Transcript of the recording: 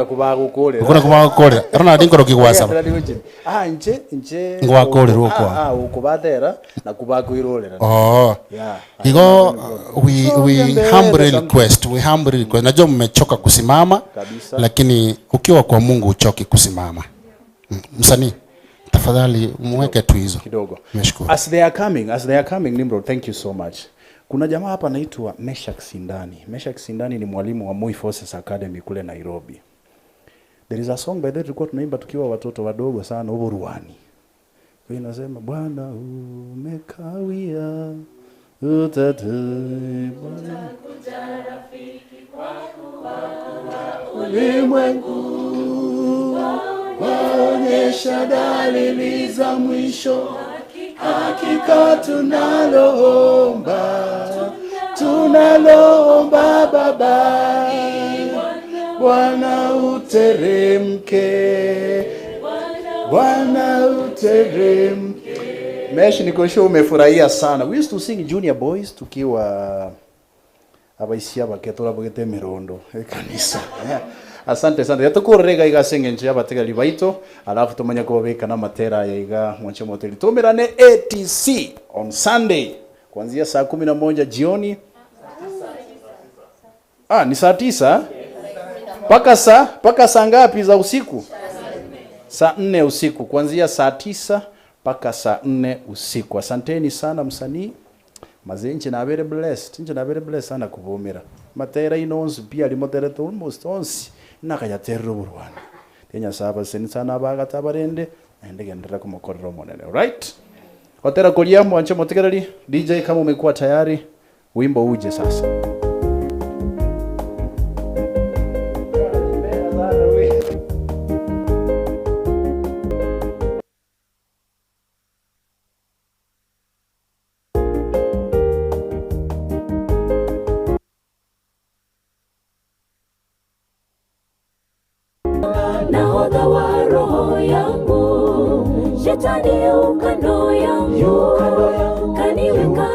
Bagokorera. Okwo nakwo bagokorera. Ronald nkoroki gwasaba. Ah, inche inche Ngwakorerwa okwa. Ah, ah, okobatera nakwo bakoirorera. Oh. Yeah. Igo we humbly request, we humbly request. Najua mmechoka kusimama Kabisa. lakini ukiwa kwa Mungu uchoki kusimama. Msanii tafadhali mweke tu hizo. Kidogo. Nimeshukuru. As they are coming, as they are coming Nimrod, thank you so much. Kuna jamaa hapa anaitwa Meshak Sindani. Meshak Sindani ni mwalimu wa Moi Forces Academy kule Nairobi. There is a song by the way tulikuwa tunaimba tukiwa watoto wadogo sana huko Ruani. Kwa hiyo inasema Bwana umekawia utate Bwana ulimwengu waonyesha dalili za mwisho, hakika tunaloomba, tunaloomba Baba, Bwana uteremke, Bwana uteremke. Mesh, niko sure umefurahia sana. We used to sing Junior Boys tukiwa abaisia bake torabogete emirondo ekanisa. Asante sana. Yatukurire iga ase eng'encho y'abategeri baito, alafu tumanye kobabeka na amatera aya iga mwanche moteri. Tumirane ATC on Sunday kuanzia saa 11 jioni. Ah, ni saa 9 mpaka saa mpaka saa ngapi za usiku? Saa 4 usiku, kuanzia saa 9 mpaka saa 4 usiku. Asanteni sana msanii. Mazee nche nabere blessed, nche nabere blessed sana kubumira. Matera inonsi pia limoterete almost onsi nakayaterera oborwana. Tiga Nyasaye abaseni sana abagate abarende naende genderera komokorera omonene. Alright? Otera koria mwanche motegereri DJ kama umekuwa tayari wimbo uje sasa. Nahodha wa roho yangu, shetani yu kando yangu, kaniweka